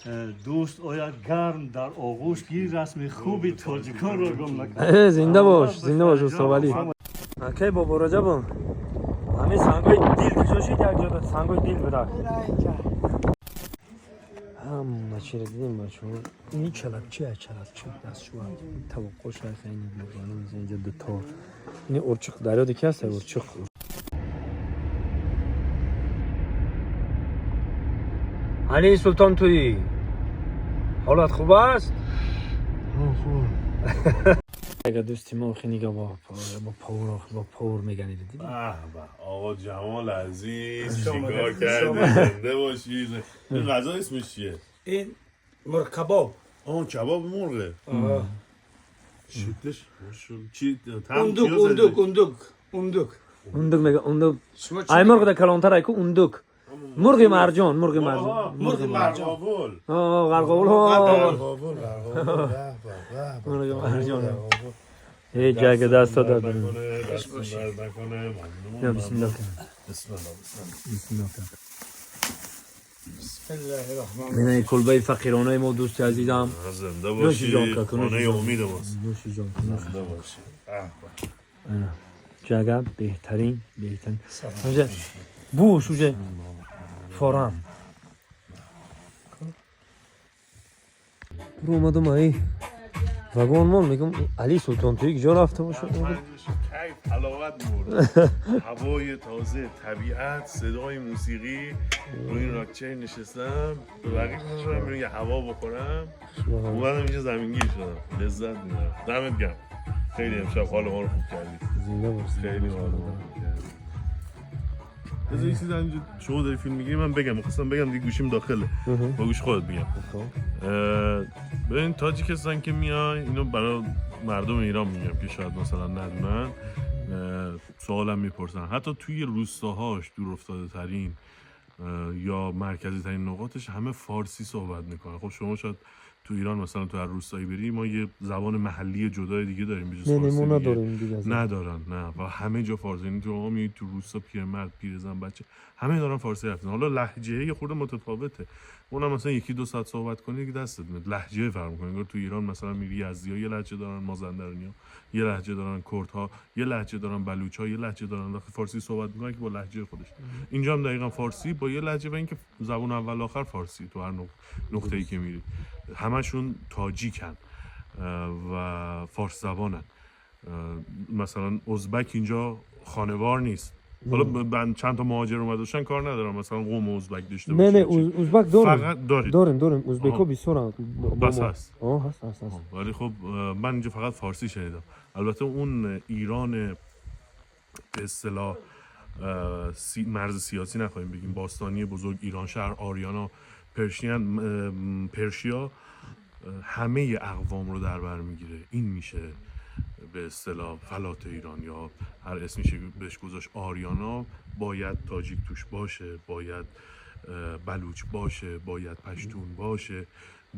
Дӯст ояд, гарм дар оғӯш гир, расми хуби тоҷиконро гум накун. Зинда бош, зинда бош, усто Валӣ. Акай Бобо Раҷабов, ҳамин сангои дил куҷо шид? Як ҷода сангои дил будак. Ҳама чиро дидем, бачаҳо. Ини чалабчи, чалабчи, дастшӯа, тавоқош, ини инҷа дутор, ини урчуқ, дарёде ки ҳаст, урчуқ. Али Султон, туӣ, ҳолат хуб аст? Агар дӯсти мо охи нига бо повар, бо повар меганид, дидӣ? به، آقا جمال عزیز، چیکار کردی؟ زنده باشی. این غذا اسمش چیه؟ این مرغ کباب. آه، کباب مرغه. شکلش چی طعم اندوک. چیو زده؟ اندوک، اندوک، اندوک. Ундук мега, ундук. شما چی Ай мурғ да калонтар айку, ундук. Мурғи марҷон, мурғи марҷон. مرغ مرجان. قرقاول. Ғарқовул. قرقاول، قرقاول، به به به به. Мурғи марҷон. Ҳеҷ ҷага даст дод. نکنه، دستتون درد نکنه، ممنون. Я бисмиллоҳ кун. بسم الله، بسم الله. Бисмиллоҳ кун. بسم الله الرحمن. Ина кулбаи фақиронаи мо, дӯсти азизам. زنده نوشی جان، باشی. کاکو، نوشی خانه جان. امید ماست. نӯши ҷон. زنده باشی، به به. Ҷага беҳтарин, беҳтарин. Уже буш, уже форам. Ру омадам, ай вагон мон, мегум, Али Султон туи куҷо рафта бошад? کیف، حلاوت برد. هوای تازه، طبیعت، صدای موسیقی، روی این راکچه نشستم، به بقیه گفتم بیرون یه هوا بخورم، اومدم اینجا زمینگیر شدم، لذت میبرم. دمت گرم، خیلی امشب حال ما رو خوب کردی. زинда бош. خیلی حال ما رو خوب کردی. بذار یه چیز همینجا شما داری فیلم میگیری من بگم، میخواستم بگم دیگه گوشیم داخله، با گوش خودت میگم. ببین، تاجیکستان که میای، اینو برای مردم ایران میگم که شاید مثلا ندونن، سوالم میپرسن، حتی توی روستاهاش، دور افتاده ترین یا مرکزی ترین نقاطش، همه فارسی صحبت میکنن. خب شما شاید تو ایران مثلا تو هر روستایی بری، ما یه زبان محلی جدای دیگه داریم به جز نه نه، فارسی ما دیگه. نداریم دیگه. ندارن، نه، و همه جا فارسی. یعنی تو میای تو روستا، پیرمرد، پیرزن، بچه، همه دارن فارسی حرف میزنن. حالا لهجه یه خورده متفاوته، اونم مثلا یکی دو ساعت صحبت کنی دیگه دستت میاد، لهجه فرق میکنه. انگار تو ایران مثلا میری، یزدی‌ها یه لهجه دارن، مازندرانی‌ها یه لهجه دارن، کردها یه لهجه دارن، بلوچ‌ها یه لهجه دارن، وقتی فارسی صحبت میکنن که با لهجه خودش. اینجا هم دقیقا فارسی با یه لهجه و اینکه زبان اول آخر فارسی. تو هر نقطه‌ای که میری همشون تاجیکن و فارس زبانن. مثلا ازبک اینجا خانوار نیست. حالا من چند تا مهاجر اومده باشن کار ندارم، مثلا قوم ازبک داشته نه. باشه نه. چی. ازبک داریم. فقط دارید؟ داریم، داریم، ازبکا بسیارن با بس ما. هست. آه، هست، هست، هست. ولی خب من اینجا فقط فارسی شنیدم. البته اون ایران به اصطلاح مرز سیاسی نخواهیم بگیم، باستانی بزرگ، ایران شهر، آریانا، Persian، Persia، همه اقوام رو در بر میگیره. این میشه به اصطلاح فلات ایران یا هر اسمی که بهش گذاشت. آریانا باید تاجیک توش باشه، باید بلوچ باشه، باید پشتون باشه،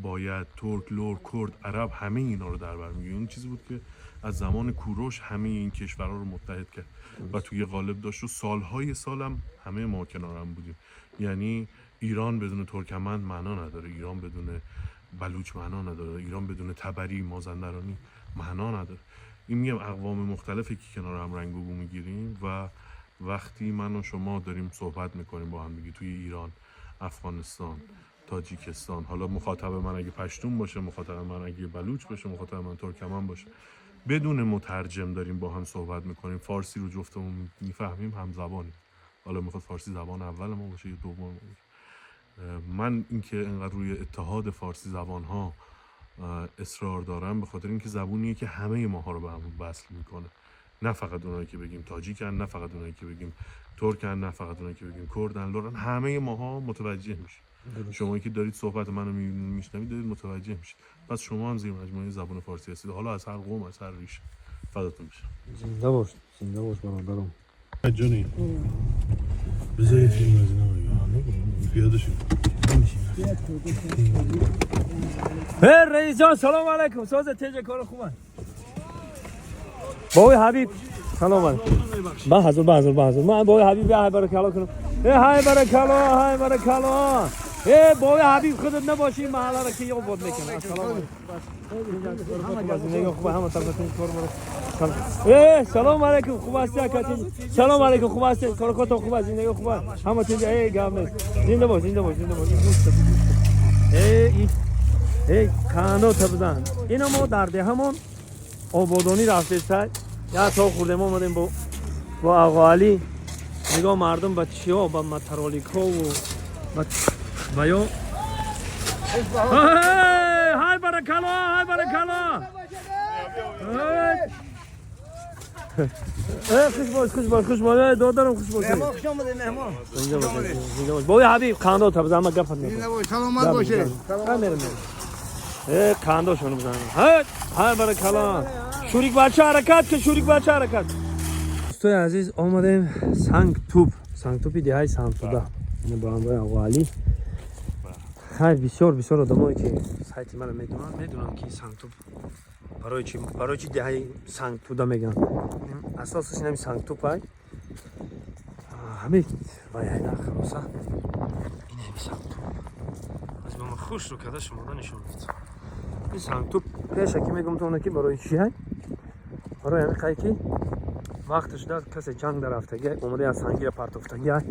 باید ترک، لر، کرد، عرب، همه اینا رو در بر میگیره. اون چیزی بود که از زمان کوروش همه این کشورها رو متحد کرد و توی قالب داشت و سالهای سالم همه ما کنار هم بودیم. یعنی ایران بدون ترکمن معنا نداره، ایران بدون بلوچ معنا نداره، ایران بدون طبری، مازندرانی معنا نداره. این میگم اقوام مختلفی که کنار هم رنگ و بو میگیریم و وقتی من و شما داریم صحبت میکنیم با هم دیگه توی ایران، افغانستان، تاجیکستان، حالا مخاطب من اگه پشتون باشه، مخاطب من اگه بلوچ باشه، مخاطب من ترکمن باشه، بدون مترجم داریم با هم صحبت میکنیم، فارسی رو جفتمون میفهمیم، هم زبانیم. حالا میخواد فارسی زبان اول ما باشه یا دوم ما باشه. من اینکه انقدر روی اتحاد فارسی زبان ها اصرار دارم، به خاطر اینکه زبونیه که همه ماها رو به هم وصل میکنه، نه فقط اونایی که بگیم تاجیکن، نه فقط اونایی که بگیم ترکن، نه فقط اونایی که بگیم کردن، لرن، همه ماها متوجه میشیم. شما که دارید صحبت منو میشنوید، دارید متوجه میشید، پس شما هم زیر مجموعه زبان فارسی هستید، حالا از هر قوم، از هر ریشه. فداتون بشم. زنده باش، زنده باش برادرم. جونی، بذار یه فیلم از اینا بگیرم، پیاده شو. رئیس جان، سلام علیکم. ساز تیج، کار خوبه؟ بابای حبیب، سلام علیکم. با حضور، با حضور، با حضور. من بابای حبیب، های برکلا کنم. های برکلا، های برکلا. эй бобои ҳабиб худат набошӣ ин маҳалларо ки обод мекунад. Ассалому алайкум. Зиндагӣ хуб, ҳама тарафатон кор боро. Э, салом алайкум, хуб ҳастӣ акатин? Салом алайкум, хуб ҳастӣ? Коркотон хуб аст, зиндагӣ хуб аст? Ҳама тинҷ, э, гап нест. Зинда бош, зинда бош, зинда бош. Дӯст, дӯст. Э, эй, қандо бизан. Ино мо дар деҳамон ободонӣ рафтеста. Як то хӯрдем, омадем бо Ағо Алӣ. Нигоҳ, мардум ба чиҳо, ба мотороликҳову ба ё. Ҳай баракалло, ҳай баракалло. Эй, хуш бош, хуш бош, хуш бош. Эй, додарам, хуш бош. Меҳмон, хуш омадед, меҳмон. Зинда бош, зинда бош. Бобои ҳабиб, қандо бизан, ма гапат мекунам. Зинда бош, саломат бошед. Э, қандошону бизан. Ҳай, ҳай баракалло. Шурик бача, ҳаракат ки, шурик бача, ҳаракат. Дӯстои азиз, омадем Сангтуб, Сангтуби деҳаи Сангтуда. Ина бо ҳамроҳи Ағо Алӣ. Хайр, бисёр бисёр одамое ки сайти маро медонанд, медонанд ки Сангтуб барои чи деҳаи Сангтуда мегӯянд. Асосаш инами Сангтуб ай. Ҳамин вай айна хулоса. Инами Сангтуб. Аз мама хушрӯ карда шумода нишон медиҳам. Ин Сангтуб пеша ки мегӯм то ки барои чи ай? Барои ҳамин қай ки вақташ дар касе ҷанг дар рафтагӣ, омада аз сангира партофтагӣ ай.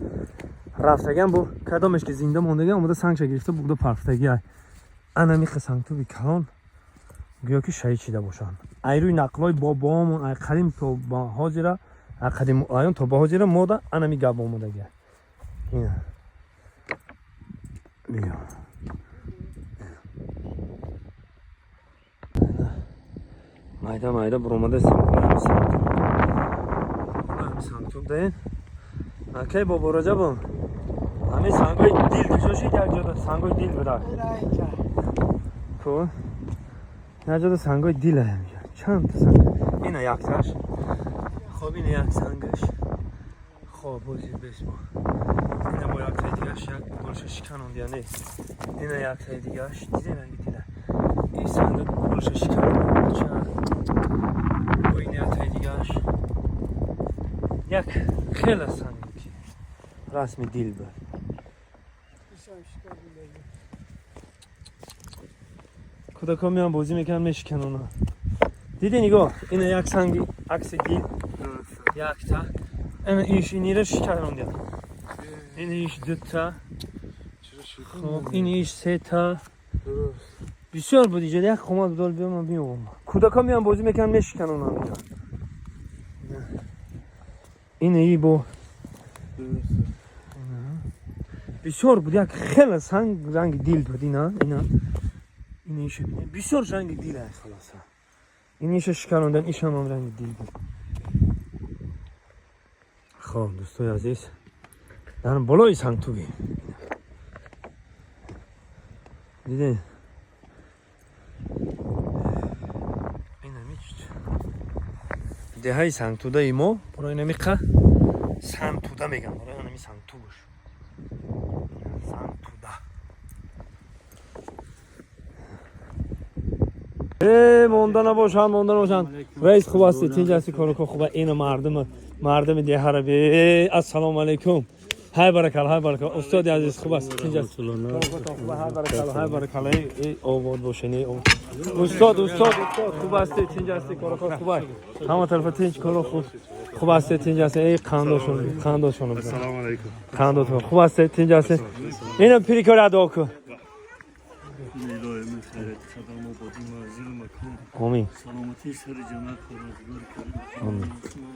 Рафтагиам бо кадомеш ки зинда мондагӣ, омада сангша гирифта бурда партофтагӣ ай. Ана миха сангтуби калон гӯё ки шаҳид шида бошанд. Ай рӯи нақлҳои бобоомон, ай қадим то ба ҳозира, ай қадим айём то ба ҳозира мода анами гап омадагӣ. Ина. Биё. Майда майда буромадастем. Сангтуб даен. Акай бобо Раҷабом. Ҳамин сангои дил куҷо шид, як ҷода сангои дил буда. Ко? Як ҷода сангои дил ҳаминҷа. Чанд та санг. Ина якташ. Хоб, ина як сангаш. Хоб, бози бес бо. Ина бо яктаи дигаш, як голша шиканонд, яъне. Ина яктаи дигаш. Дидем ранги дила. Ин санга голша шиканонд. Чанд. Бо ин яктаи дигаш. Як хеле санг ки расми дил буд. Кӯдакҳо меоян, бозӣ мекунанд, мешиканонанд. Диди, нигоҳ, ина як санги акси дил, якта. Ина иш инира шиканондия. Ина иш дута. Хоб, ин иш сета. Бисёр буд иҷода, як қомат будол биём, ман биём. Кӯдакҳо меоян, бозӣ мекунанд, мешиканонанд. Ина и бо бисёр буд, як хеле санг ранги дил буд, ина ина ина иша бинед, бисёр ранги дил ай, халоса. Ин иша шикарондан, ишам ҳам ранги дил буд. Хоб, дӯстои азиз, дар болои сангтуби дидед, инами деҳаи Сангтудаи мо, барои инамиқа Сангтуда мегӯянд, барои инами сангтубуш Сангтуда. Э, монда набошанд, монда набошанд. Раис, хуб ҳастӣ? Тинҷ ҳастӣ? Кору хуб? Ина мардуми деҳара бе. Ассалому алайкум. Ҳай баракалла, ҳай баракалла. Устоди азиз, хуб аст? Тинҷ аст? Кору хуб? Ҳай баракалла, ҳай баракалла. Эй, обод бошед. Устод, устод, устод, хуб ҳастӣ? Тинҷ ҳастӣ? Кору хуб аст? Ҳама тарафа тинҷ, кору хуб. Хуб ҳастӣ? Тинҷ ҳастӣ? Эй, қандошон, қандошон. Ассалому алайкум. Қандотон. Хуб ҳастӣ? Тинҷ ҳастӣ? Ина пири кори дуо кун. الهی من خیرت قدم آبادی منزل مکان. Омин. سلامتی سر جمع روزگار کریم. آمین.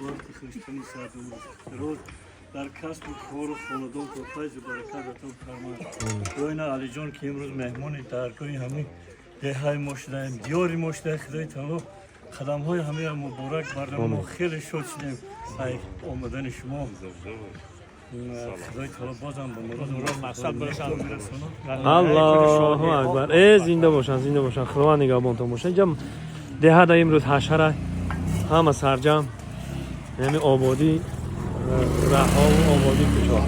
وقت خوشتنی ساعت روز در کسب و کار و خاندان تا فیض و برکت عطا فرماید. خدای علی جان که امروز مهمان درگاه همین دههای ما شدیم، دیاری ما شده، خدای تعالی قدم های همه را مبارک بردم. ما خیلی شاد شدیم ای آمدن شما. خدای تعالی بازم به مراد و مقصد برسند. Аллоҳу акбар. Э, зинда бошанд, зинда бошанд. Худованд нигаҳбонтон бошад. Инҷа деҳада имрӯз ҳашара, ҳама сарҷам, ҳами ободӣ раҳову ободӣ куҷо,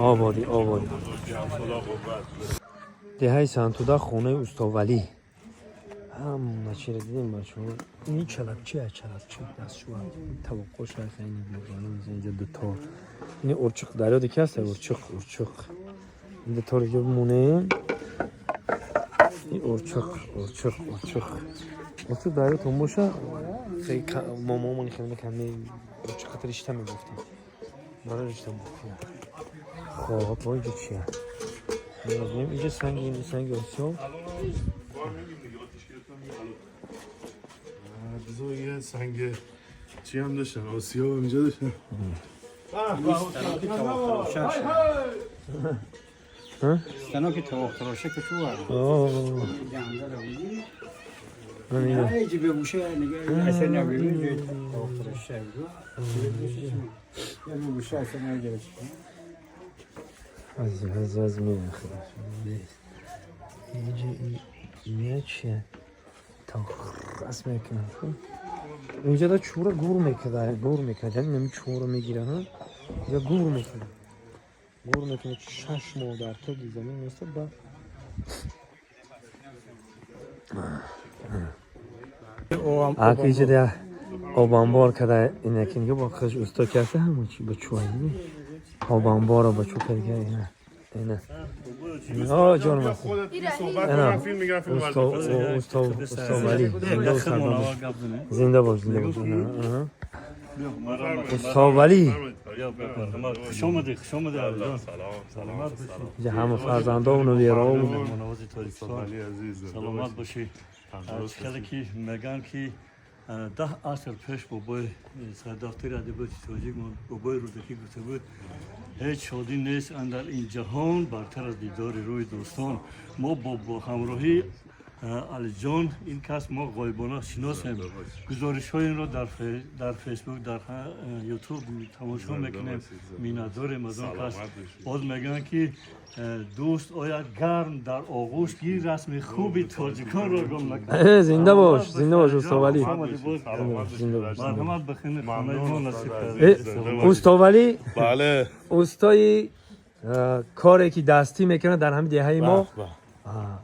ободӣ, ободӣ. Деҳаи Сантуда, хонаи Устовалӣ. Ҳама чиро дидем, бачаҳо. Ин чалабчи ай, чалабчи, дастшӯ, тавоқош ай, инҷа дуто. Ин урчуқ, дарёде ки ҳаст, урчуқ, урчуқ. Инҷа тор инҷа бимонем. Ин орчуқ, орчуқ, орчуқ. Орчуқ дар ёдтон боша, хеле момомон хеле мекардем, орчуқ қати ришта мебофтем. Барои ришта бофтем. Хоб, бо инҷа чия? Мебинем, инҷа санги, инҷа санги осиёб. بذار یه سنگ چی هم داشتن، آسیاب هم اینجا داشتن. Станоки тавоқтароша ки шу آه، من اینو. ҳеҷ бегӯша асар набинем, тавоқтароша бегӯша асар нагирифт. از از از می اینجا این چیه؟ تا خرس میکنن. اینجا دا چورا گور میکرد، گور میکرد، یعنی نمی چورا میگیرن ها، یا گور میکنه، گور میکنه. 6 ماه در تگی زمین میسته با آکه اینجا ده آب انبار کرده. اینه که اینجا با خش استا کرده، همون چی با چوه آب انبار رو با چو کرده. اینه اینه آه جان من. خودت صحبت نه. کنم، فیلم میگیرم، فیلم استا استا استا ولی زنده و سربلند باش. زنده باش، زنده باش. آها. استا ولی. خوش آمدی، خوش آمدی علیجان. سلام سلام. اینجا همه فرزنده و نویرا و مهمان‌نوازی تاجیکستان. علی عزیز. саломат бошӣ. Хеле ки мегӯянд, ки 10 аср пеш бобои сардафтари адабиёти тоҷик, бобои Рӯдакӣ, гуфта буд: «Ҳеҷ шодӣ нест андар ин ҷаҳон бартар аз дидори рӯи дӯстон». Мо бо ҳамроҳии Алиҷон, ин кас мо ғоибона шиносем, гузоришҳои инро дар Фейсбук, дар Ютуб тамошо мекунем, миннатдорем аз он кас. Боз мегӯянд, ки дӯст ояд, гарм дар оғӯш гир, расми хуби тоҷиконро гум накун. Зинда бош, зинда бош, усто Валӣ. Зинда бош. Марҳамат, ба хини хонаи мо насиб кард. Усто Валӣ. بله. устои коре ки дастӣ мекунад дар ҳамин деҳаи мо.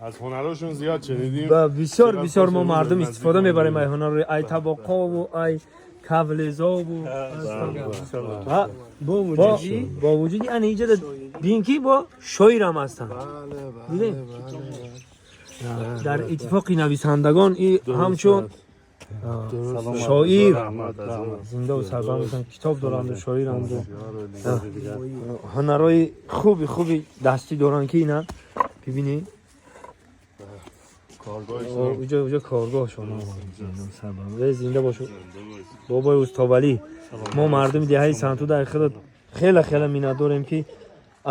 از هنراشون زیاد شنیدیم. و бисёр бисёр мо мардум истифода мебарем ай ҳунарро, ай табоқову ай кавлезову ва бо вуҷуди ана инҷа бин ки бо шоирам ҳастанд. Дидем, дар иттифоқи нависандагон и ҳамчун шоир зиндаву сарбаланд бошанд, китоб доранду, шоиранду, ҳунарҳои хуби хуби дастӣ доранд, ки ина бибинӣ. уҷо уҷо коргоҳшон. Зинда бош, бобои Устовалӣ. Мо мардуми деҳаи Сантуда худат хеле хеле миннатдорем, ки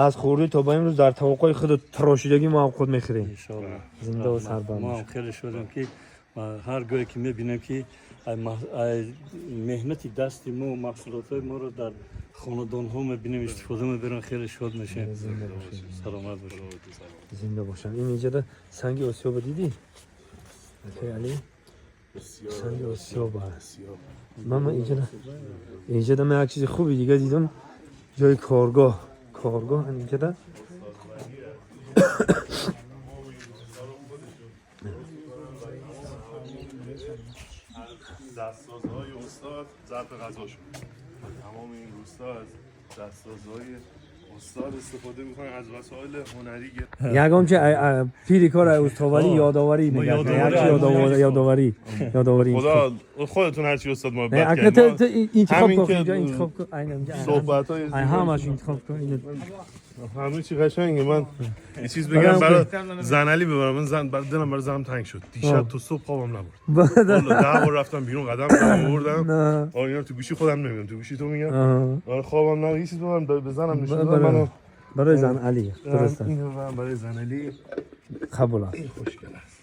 аз хурдӣ то ба имрӯз дар тавоқҳои худат тарошидагӣ мо авқот мехӯрем. Зиндаву сарбаланд. Мо ҳам хеле шодем, ки ҳар гоҳе ки мебинем, ки меҳнати дасти мо, маҳсулотҳои моро дар хонадонҳо мебинем, истифода мебарем, хеле шод мешавем. Саломат бошед. Зинда бошанд. Ин инҷода санги осиёба дидӣ, акай Али? Санги осиёба. Ман инҷода ман як чизи хуби дига дидам. Ҷои коргоҳ, коргоҳ инҷода. دستسازهای استاد ظرف غذاشون. تمام این روستا از دستسازهای استاد استفاده میکنن، از وسایل هنری. ягон чи пири кор устовалӣ ёдоварӣ мегардад, ёдоварӣ, ёдоварӣ. خدا خودتون هرچی استاد محبت اکنه کردین. تو انتخاب همین کن. که اینجا انتخاب کن، اینجا صحبت های همش انتخاب کن اینو. همه چی قشنگه. من یه چیز بگم، برای زنعلی ببرم. من زن برای دلم برای زنم تنگ شد. دیشب تا صبح خوابم نبرد. والا 10 بار رفتم بیرون، قدم زدم آوردم. نه. آره، اینا تو گوشی خودم نمیگم، تو گوشی تو میگم. آه. آره، خوابم نبرد. یه چیز ببرم به زنم نشون بدم. برای منو برای زن علی درست است. اینو ببرم برای زنعلی. قبول است. این خوشگل است.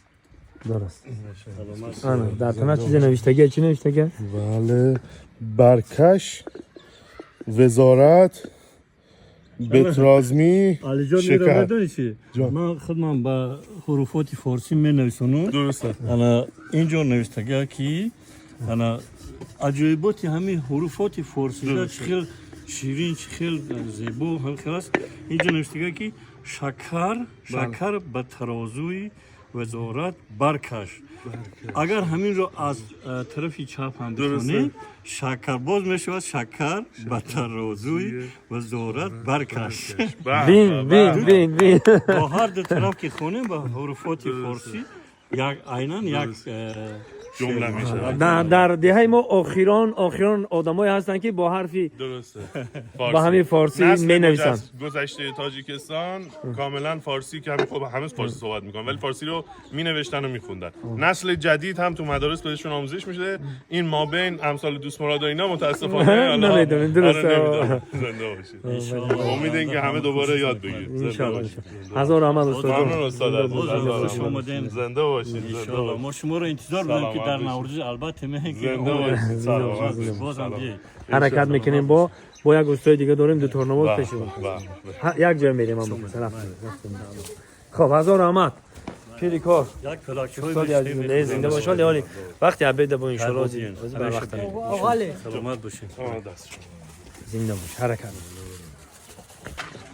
درست. آره، در تنها چیز نوشتگی چی نوشتگی؟ بله، برکش وزارت بترازمی Алиҷон. شکر. Мира медонӣ чи? Ҷон. Ман худман ба ҳуруфоти форсӣ менависонам. درسته. Ана инҷо навиштага, ки ана аҷоиботи ҳамин ҳуруфоти форсида чӣ хел ширин, чӣ хел зебо ҳам хел аст. Инҷо навиштага, ки шакар, шакар ба тарозуи вазорат баркаш. Агар ҳаминро аз тарафи чап ҳам бихонем, шакар боз мешавад, шакар ба тарозуи вазорат баркаш. Бин, бин, бин, бин. Бо ҳар ду тараф ки хонем, ба ҳуруфоти форсӣ як айнан як جمله میشه. Дар деҳаи мо охирон одамое ҳастанд, ки бо ҳарфи درسته. ба ҳамин форсӣ نسل менависанд. گذشته تاجیکستان کاملا فارسی که همین، خب همه فارسی صحبت میکنن ولی فارسی رو مینوشتن و میخوندن. نسل جدید هم تو مدارس بهشون آموزش میشه. این ما بین امثال دوست مراد و اینا متاسفانه حالا نمیدونیم، درسته. آره، نمیدونیم. زنده باشید. امید اینکه همه دوباره یاد بگیریم. زنده иншалло. باشید. Ҳазор раҳмат, устод. ممنون استاد عزیز. باز هزار خوش رحمت. آمدین. زنده باشید، زنده انشالله باشید. ما شما رو انتظار بودیم که در سلامت نوروز البته میگه که زنده باشید، سلامت باشید. باز هم بیایید. Ҳаракат мекунем, бо як устои дига дорем, дуторнавоз به، пеши به، به. як ҷой мерем. Ам рафтем, рафтем. Хоб, ҳазор раҳмат, пири кор. Як пиёла чой устоди азиз, не, зинда бош. Ҳоли ҳоли вақти обеда бо, иншолло, ба вақта. Саломат бошед. آه، دست شما. Зинда бош. Ҳаракат.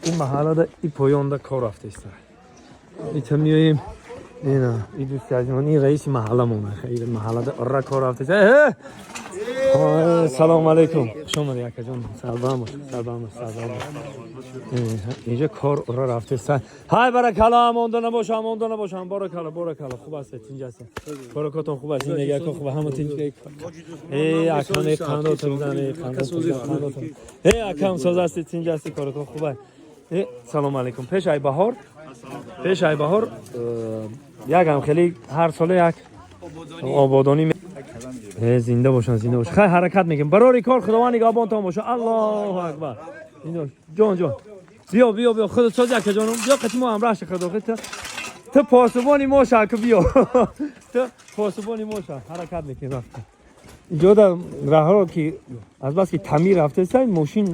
Ин маҳаллада и поёнда кор рафтаиста. Ита меоем, ина и дӯсти азизмон, ин раиси маҳалламон, ин маҳаллада ора кор рафтаиста. Салому алайкум, хуш омадед, акаҷон. Сарбаланд бош, сарбаланд бош, сарбаланд бош. Инҷа кор ора рафтаиста. Ҳай, баракалло, монда набошам, монда набошам. Баракалло, баракалло. Хуб ҳастед, тинҷ ҳастед, корокотон хуб аст, зиндагиакон хуб, ҳама тинҷ. Э, акам, э, қандотон бизан, э, қандотон бизан, қандотон. Э, акам, соз ҳастед, тинҷ ҳастед, корокон хуб аст. Э, салому алайкум. Пеш ай баҳор, пеш ай баҳор, як ҳам хеле ҳар сола як ободонӣ. Зинда бошанд, зинда бошанд. Хай, ҳаракат мекунем. Барори кор, худованд нигаҳбонтон боша. Аллоҳу акбар. Зинда бош. Ҷон, ҷон, биё, биё, биё. Худат сози, акаҷонум, биё, қати мо ҳамроҳ ша. Худо ту посубони мо ша, ки биё, ту посубони мо ша. Ҳаракат мекунем, рафта. Иҷода раҳро ки аз бас ки таъмир рафтеста, мошин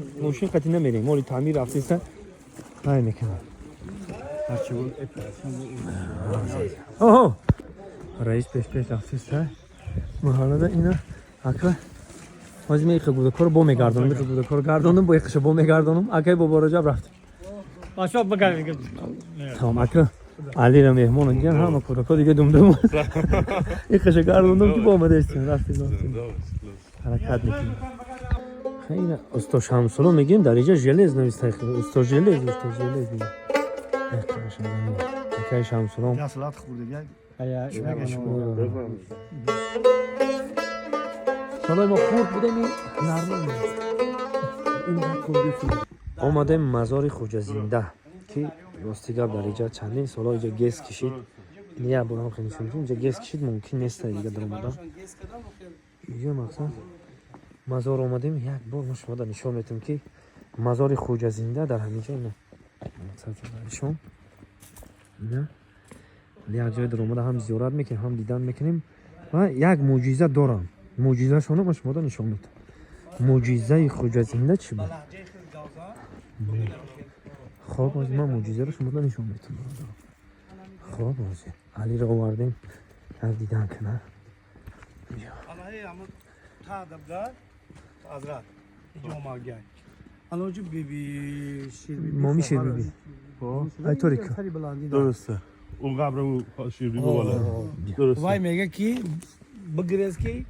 қати намерем, моли таъмир рафтеста, ай мекунам. Оҳо, раис пеш пеш рафтеста маҳаллада. Ина, ака, ҳозир ман иқа гудакоро бо мегардонам, иқа гудакоро гардонам, бо иқаша бо мегардонам. Акай Бобораҷаб, рафтем. Тамом, ака Алира меҳмон дига, ҳама кӯдако дига думдум. Иқаша гардондам, ки бо омадаистем, рафтем, рафтем. زنده باشید. Ҳаракат мекунем. Ина усто Шамсуло мегӯем, дар инҷа желез нависта, усто желез, усто желез мегӯем. Акай Шамсулом. Салат хӯрдига. Солои мо хурд будем, ин нормал. Омадем мазори Хуҷазинда, ки рости гап, дар инҷа чандин соло инҷа гез кишид. Ин як борам хеле нишон, инҷа гез кишид, мумкин нест дига даромадан. Инҷа мақсад мазор омадем. Як бор мо шумо нишон метем, ки мазори Хуҷазинда дар ҳаминҷа. Ина мақсад нишон, ина як ҷой даромада ҳам зиёрат мекунем, ҳам дидан мекунем ва як мӯъҷиза дорам. Мӯъҷизашонро ма шумода нишон метам. Мӯъҷизаи Хуҷазинда чӣ буд? Хоб, ҳозир ман мӯъҷизаро шумода нишон метам, бародарон. Хоб, ҳозир Алиро овардем, як дидан кунад. Алаҳи ҳамун таъдабда ҳазрат иҷо омагай. Аноҷу биби Ширбиби. Моми Ширбиби. Ай торика. Сари баландӣ. درسته، اون قبر او شیربی بالا، درسته. Вай мега ки бигирез ки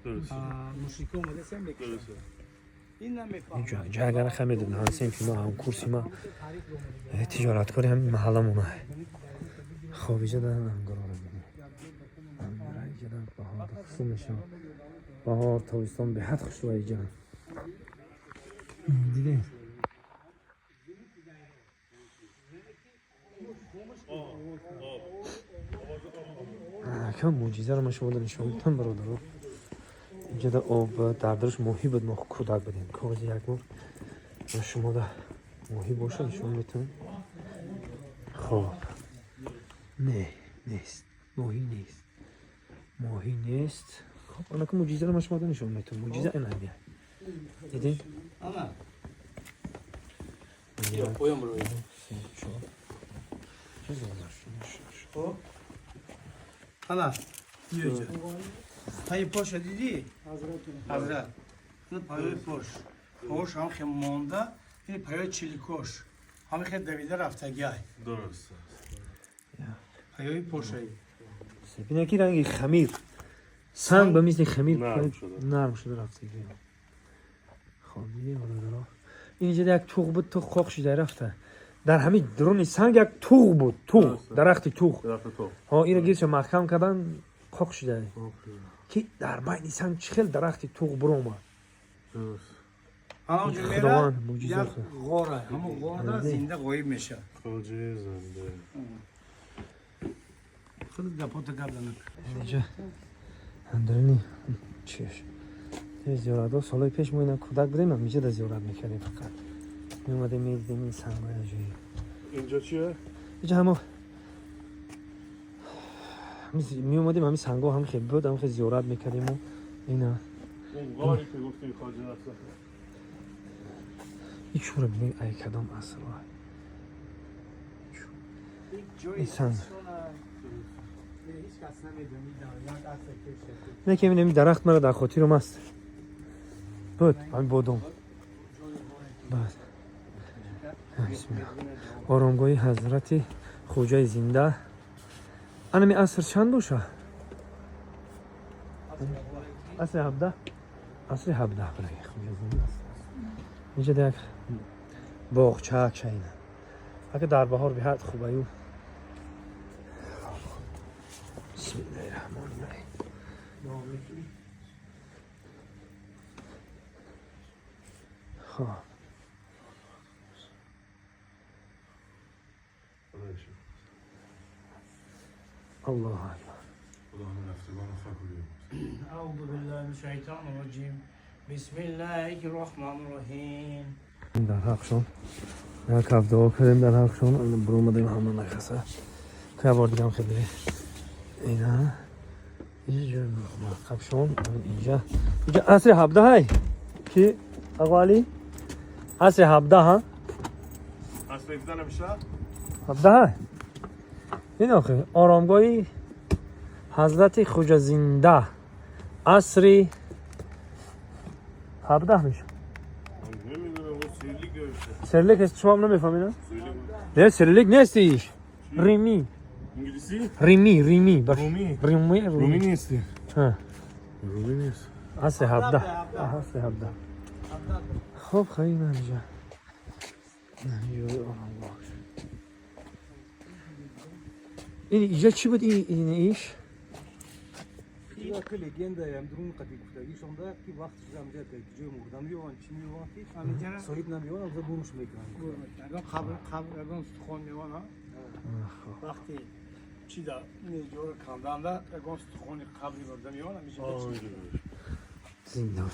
درسته. мушрико омадасем мекушанд. Ин намефаҳмад. Инҷо агар хамедон ҳамсинфи ма, ҳамкурси ма, тиҷораткори ҳамин маҳалламона. Хоб, иҷа дар ангурро бибинем. Ангура иҷа дар баҳор хушрӯ мешавад. Баҳор, тобистон беҳад хушрӯ иҷа. Дидем. Кам мӯъҷизаро ман шумода нишон медиҳам, бародаро. Инҷода об дар дарш моҳӣ буд, мо кӯдак будем. Кози як бор ман шумода моҳӣ боша нишон метавон. Хоб, не, нест, моҳӣ нест, моҳӣ нест. Хоб, анака мӯъҷизаро ман шумода нишон метавон. Мӯъҷиза ин ҳамия. Дидем? Як, ду, се, чор. Чиз Хоб. Ана, биёҷа. Паи поша дидӣ? Ҳазрат. Ин паёи пош. Пош ҳам хе монда, ин паёи чиликош. Ҳам хе давида рафтагиай. درسته. Ҳаёи пошаи. Бина ки ранги хамир. Санг ба мисли хамир Нарм шуда. Нарм шуда рафтагӣ. Хоб, дидем, бародаро. Инҷа як туғ буд, туғ қоқ шуда рафта. Дар ҳамин дуруни санг як туғ буд, туғ, درسته. дарахти туғ. درخت تو. Ҳо, ина гирша маҳкам кардан, қоқ шуда. Ки дар байни санг чӣ хел дарахти туғ буромад. درست. Ҳамон ҷо мера Худованд мӯъҷиза як ғора, ҳамон ғорда зинда ғоиб мешавад. خواجه زنده. Худ гапота гап занад. Инҷа андаруни чиш зиёратҳо. Солҳои пеш мо ина кӯдак будем, ҳаминҷа да зиёрат мекардем, фақат меомадем, медидем ин сангҳои аҷоиб. اینجا چیه؟ инҷа ҳамо меомадем, ҳамин сангҳо ҳам хел буд, ҳам хел зиёрат мекардему ина. اون غاری که گفتی خواجه رفته. ин чура бинед, ай кадом аср. Ҷои Ин санг. ҳеҷ кас намедонид, як аср пеш. Не ки ин дарахт мара дар хотирам аст, буд ҳамин бодом. Баъд бисмилла, оромгоҳи ҳазрати Хоҷаи Зинда. Анами аср чанд боша? Асри 17, асри 17 барои Хоҷа Зинда аст. Инҷа як боғчаак шаина, ака дар баҳор биҳад хубаю. Бисмиллаҳи раҳмони раҳим. Хоб. Аллоҳу акбар. خدا همه رفتگان خاک رو بیامرزه. اعوذ بالله من الشیطان الرجیم، بسم الله الرحمن الرحیم. Дар ҳақшон як ҳафт дуо кардем, дар ҳақшон буромадем ҳама накаса. Ка бор дигам хеле ина инҷа мақабшон. Инҷа асри 17-ҳай ки, ақо Али, асри 17-ҳа. اصل 17 نمیشه؟ 17-ҳай. Ин охи оромгоҳи ҳазрати Хуҷа Зинда асри 17 мешавад. نمیدونم، اون سیرلیک نوشته. سیریلیک است، شما هم نمیفهمید. سیرلیک. نه، سیریلیک نیستیش، ریمی. انگلیسی؟ ریمی، ریمی. رومی. رومی. رومی نیستی. ها. رومی نیست. اصل 17، اصل 17. خب، خیلی اینجا اینجا آرامگاه. این اینجا چی بود؟ این ایش؟ Як легенда ям дурун қади гуфтагишонда ки вақт шуда амҷа ҷои мурда меёванд, чӣ меёванд ки ҳаминҷара соҳиб намеёванд, амҷа гурмш мекунанд. Гур мекунад. Ягон қабр, қабр, ягон устухон меёванд. Вақте чи да ҷоро канданда ягон устухони қабри мурда меёванд ҳаминҷа. زنده و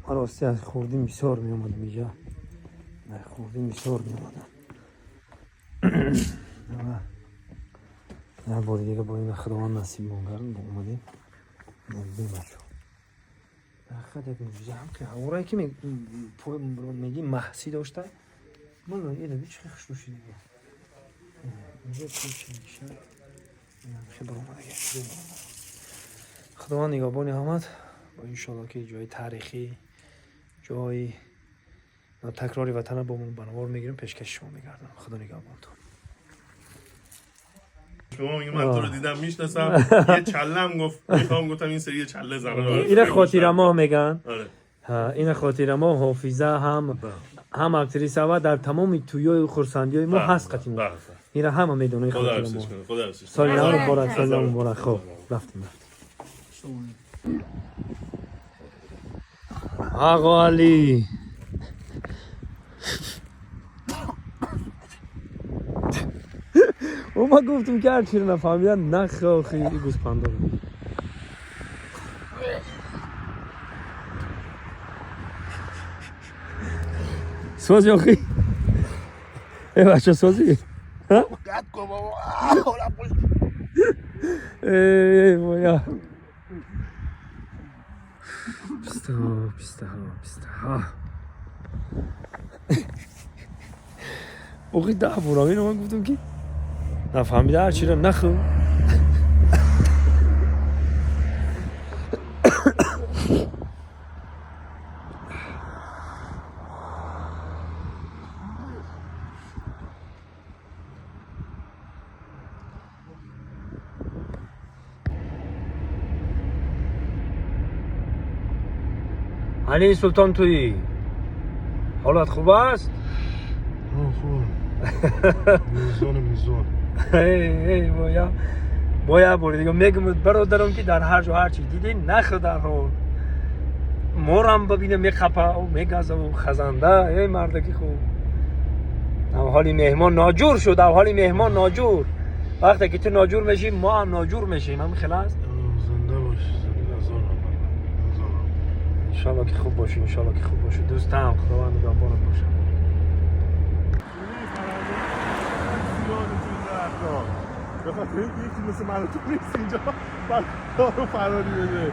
من راستی از خوردیم بسیار می اومدم اینجا، نه خوردیم بسیار می اومدم. نه بار دیگه با این خداوند نصیب کرد با اومدیم بیم. بچه، در حقیقت یک معجزه هم که هورایی که میگی محسی داشته. من اینو چه خوش دیگه اینجا چی میشه، خیلی برآمده. Худованд нигаҳбони ҳамат ва иншоалло ки ҷои таърихӣ, ҷои такрори ватана бо мо ба навор мегирем, пешкаши шумо мегардонам. Худо нигаҳбонтон. شما میگه من تو رو دیدم میشناسم، یه چلم گفت میخوام، گفتم این سری یه چله زنه. ина хотира моҳ меган. آره. Ина хотира моҳ, ҳофиза ҳам, ҳам актриса ва дар тамоми тӯёю хурсандиҳои мо ҳаст қатимо. Ина ҳама медонад. خدا хотира حفظش моҳ. کنه، خدا حفظش کنه. соли нав муборак, соли нав муборак. Хоб, рафтем, рафтем. Ақо Алӣ, о, ман гуфтам ки ҳар чиро нафаҳмидан нахе, охи и гӯспандоро. Сози, охи, э бача, сози. Эй, моя. Писта, писта, писта. Охи 10 борам ино ман гуфтам ки нафаҳмида ҳар чиро нахӯ. Али Султон туи. Ҳолат хуб аст? Хуб. Мизон мизон. Эй, боя. Боя бори дига мегум бародарам ки дар ҳар ҷо ҳар чи дидин нахӯ дар ҳол. Морам бибинам мехапа, мегаза хазанда. Эй мардаки хуб. Ҳоли меҳмон ноҷур шуд, ҳоли меҳмон ноҷур. وقتی که تو ناجور میشی ما هم ناجور میشیم، هم خلاص. زنده باش، زنده هزارم. انشالله که خوب باشی، انشالله که خوب باشی دوستم، خداوند نگهبانت باشه. به خاطر اینکه یکی مثل من تو نیست اینجا بعد رو فراری بده.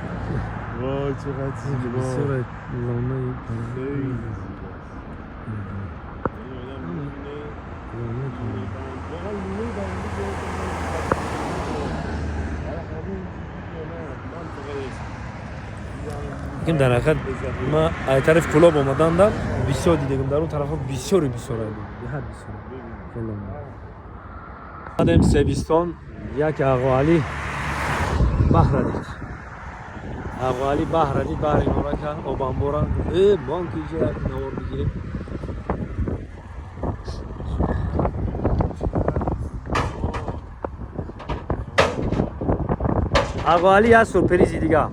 وای چقدر زیبا. بسیار لانه خیلی زیباست. Ким дар ҳақиқат ма ай тарафи Кӯлоб омаданда бисёр дидагим, дар он тарафа бисёри бисёр беҳад бисёр. Омадем Себистон, як Ағоалӣ баҳра дид. Ағоалӣ баҳра дид, баҳри Норака, обанбора. Мон ки иҷо як навор бигирем. Ағоалӣ як сюрпризи дига.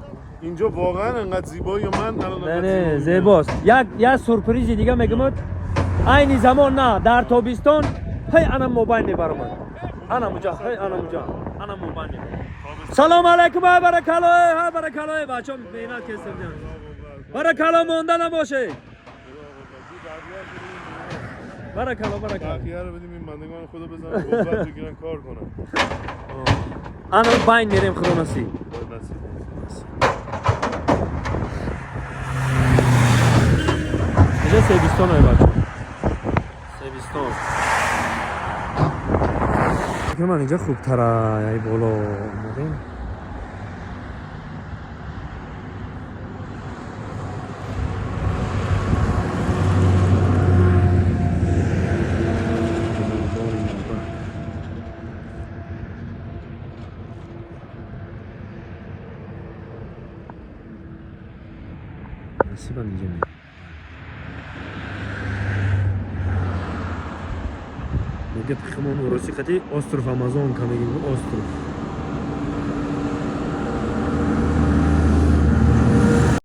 اینجا واقعا انقدر زیبایی من الان نه نه زیباست. یک سورپریز دیگه میگم عین زمان نه در تابستان هی انا موبایل میبرم. انا مجا هی انا مجا انا موبایل میبرم. سلام علیکم های برکالله های برکالله بچه‌ها مهنت کسب دیان. برکالله مونده نباشه. برکالله برکالله. بقیه رو بدیم این بندگان خدا بزنن قوت بگیرن کار کنن. انا باین میریم خدا نصیب. نصیب. اینجا سیبیستان های بچه سیبیستان فکر من اینجا خوب تره یعنی بالا اومدیم. نصیبم اینجا میره. میگه خمون وروسی قطعی остров Амазонка мегیم، остров.